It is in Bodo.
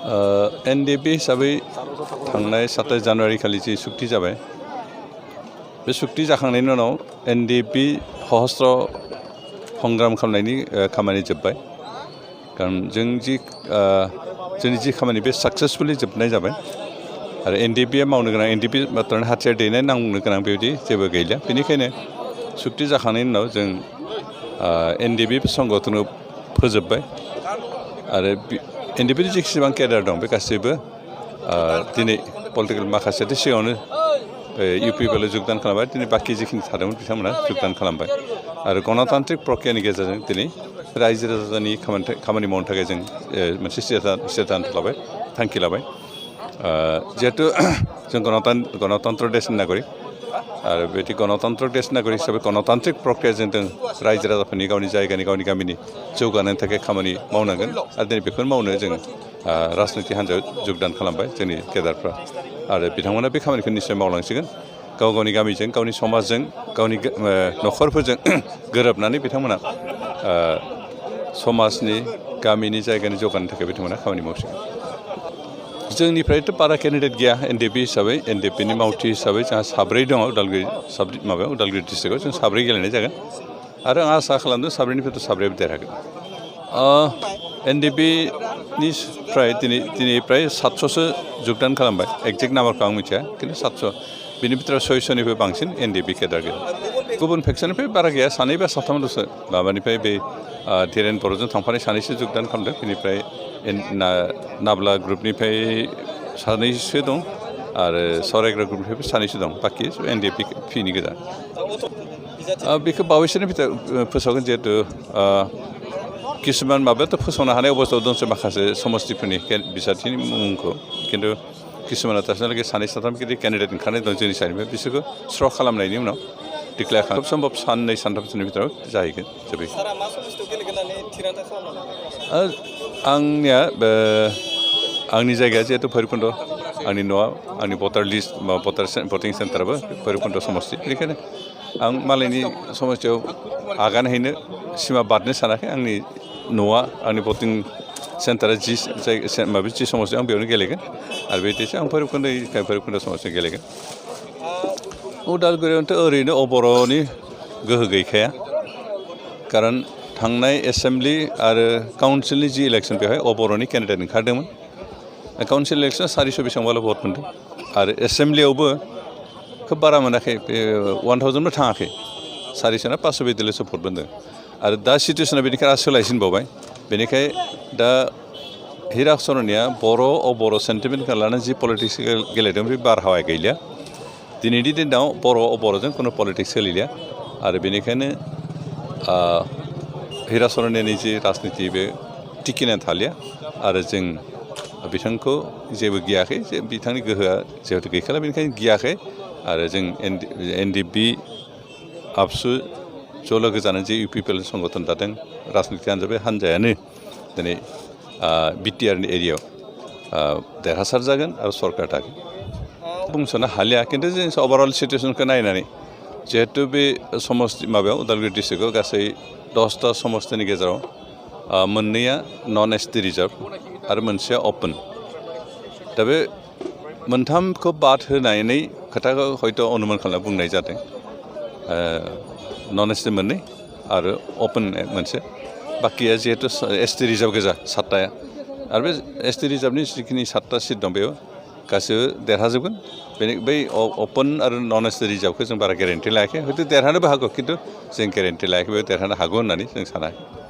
एनडिपि हिसाबै थांनाय 27 जानुवारि खालि जि सुक्ति जाबाय बे सुक्ति जाखांनायनि उनाव एनडिपि सशस्त्र संग्राम खालामनायनि खामानि जोब्बाय कारण जोंनि जि खामानि बे साक्सेसफुलि जोबनाय जाबाय आरो एनडिपिआ मावनो गोनां एनडिपि मात्रनि हाथियार दैनाय नांनो गोनां बेबायदि जेबो गैला बेनिखायनो सुक्ति जाखांनायनि उनाव जों एनडिपि संगठनखौ फोजोबबाय आरो एनडिपिनि जेसेबां केडार दं बे गासैबो दिनै पलिटिकेल माखासे सिगाङावनो इउपिपिएलआव जोगदान खालामबाय दिनै बाखि जिखिनि थादोंमोन बिथांमोना जोगदान खालामबाय आरो गणतान्त्रिक प्रक्रियानि गेजेरजों दिनै रायजो राजानि खामानि मावनो थाखाय जों मोनसे सिद्धान्त लाबाय थांखि लाबाय जिहेतु जों गणतन्त्र देशनि नागरिक आरो बेबायदि गणतन्त्र देश नागरिक हिसाबै गणतान्त्रिक प्रक्रियाजों जों रायजो राजाफोरनि गावनि जायगानि गावनि गामिनि जौगानायनि थाखाय खामानि मावनांगोन आरो दिनै बेखौनो मावनो जों राजनिति हान्जायाव जोगदान खालामबाय जोंनि केडारफ्रा आरो बिथांमोना बे खामानिखौ निश्चय मावलांसिगोन गाव गावनि गामिजों गावनि समाजजों गावनि न'खरफोरजों गोरोबनानै बिथांमोना समाजनि गामिनि जायगानि जौगानायनि थाखाय बिथांमोना खामानि मावसिगोन जोंनिफ्रायथ' बारा केन्डिडेट गैया एनडिपि हिसाबै एनडिपिनि मावथि हिसाबै जोंहा साब्रै दङ उदालगुरि डिस्ट्रिक्टआव जों साब्रै गेलेनाय जागोन आरो आं आसा खालामदों साब्रैनिफ्रायथ' साब्रैबो देरहागोन एनडिपिनिफ्राय दिनैफ्राय 700सो जोगदान खालामबाय एक्जेक्ट नाम्बारखौ आं मिथिया खिन्थु 700 बिनि भितराव 600निफ्राय बांसिन एनडिपि केडार गैया गुबुन फेक्सननिफ्राय बारा गैया सानै बा साथामल'सो माबानिफ्राय बे धीरेन बर'जों थांफानाय सानैसो जोगदान खालामदों बेनिफ्राय नाब्ला ग्रुपनिफ्राय सानैसो दं आरो सरायग्रा ग्रुपनिफ्रायबो सानैसो दं बाखि एनडिपिनि गोजा बेखौ बावैसोनि भितर फोसावगोन जिहेतु किसुमान माबायाथ' फोसावनो हानाय अबस्थायाव दंसै माखासे समस्तिफोरनि बिसारथिनि मुंखौ खिन्थु किसुमाना दासिमहालागै सानै साथाम केन्डिडेट ओंखारनाय दं जोंनि साइडनिफ्राय बिसोरखौ स्र' खालामनायनि उनाव डिक्लेयार खालाम खोब सम्भब साननै सानथामसोनि भितराव जाहैगोन जोबै आंनिया आंनि जायगाया जिहेतु भैरबकुन्द आंनि न'आ आंनि भटार लिस्ट भटिं सेन्टाराबो भैरबकुन्द समस्ति बेनिखायनो आं मालायनि समस्तियाव आगान हैनो सिमा बारनो सानाखै आंनि न'आ आंनि भटिं सेन्टारा जि समस्तियाव आं बेयावनो गेलेगोन आरो बेबायदिसो आं भैरबकुन्द समस्तियाव गेलेगोन उदालगुरियावथ' ओरैनो अबर'नि गोहो गैखाया खारन थांनाय एसेम्बलि आरो काउन्सिलनि जि इलेक्सन बेवहाय अबर'नि केन्डिडेट ओंखारदोंमोन काउन्सिल इलेक्सनाव 400 बेसेबांबाल' भट मोनदों आरो एसेम्बलियावबो खोब बारा मोनाखै 1000बो थाङाखै 400 ना 500 बिदिल'सो भट मोनदों आरो दा सिटुवेसना बेनिखाय आरो सोलायसिनबावबाय बेनिखाय दा हिरा सरनिया बर' अबर' सेन्टिमेन्टखौ लानानै जि पलिटिक्स गेलेदों बे बारहावाया गैलिया दिनैनि दिनाव बर' अबर'जों खुनु पलिटिक्स सोलिलिया आरो बेनिखायनो हिरा सरनियानि जि राजनिति बे टिकिनानै थालिया आरो जों बिथांखौ जेबो गियाखै जे बिथांनि गोहोआ जिहेतु गैखाला बेनिखायनो गियाखै आरो जों एनडिपि आबसु ज' लोगो जानानै जे इउपिपिएल संगठन दादों राजनिति हान्जा बे हान्जायानो दिनै बिटिआरनि एरियायाव देरहासार जागोन आरो सरकार थागोन बुंस'नो हालिया खिन्थु जों अभारअल सिटुवेसनखौ नायनानै जिहेतु बे समस्ति माबायाव उदालगुरि डिस्ट्रिक्टआव गासै 10टा समस्तिनि गेजेराव मोननैया नन एसटि रिजार्भ आरो मोनसेया अपेन दा बे मोनथामखौ बाद होनानै खोथाखौ हयथ' अनुमान खालामना बुंनाय जादों नन एसटि मोननै आरो अपेन मोनसे बाखिया जिहेतु एसटि रिजार्भ गोजा 7टाया आरो बे एसटि रिजार्भनि जिखिनि 7टा सिट दं बेयाव गासैबो देरहाजोबगोन बै अपेन आरो नन एसटि रिजार्भखौ जों बारा गेरेन्टि लायाखै हयथ' देरहानोबो हागौ खिन्थु जों गेरेन्टि लायाखै बे देरहानो हागौ होननानै जों सानाखै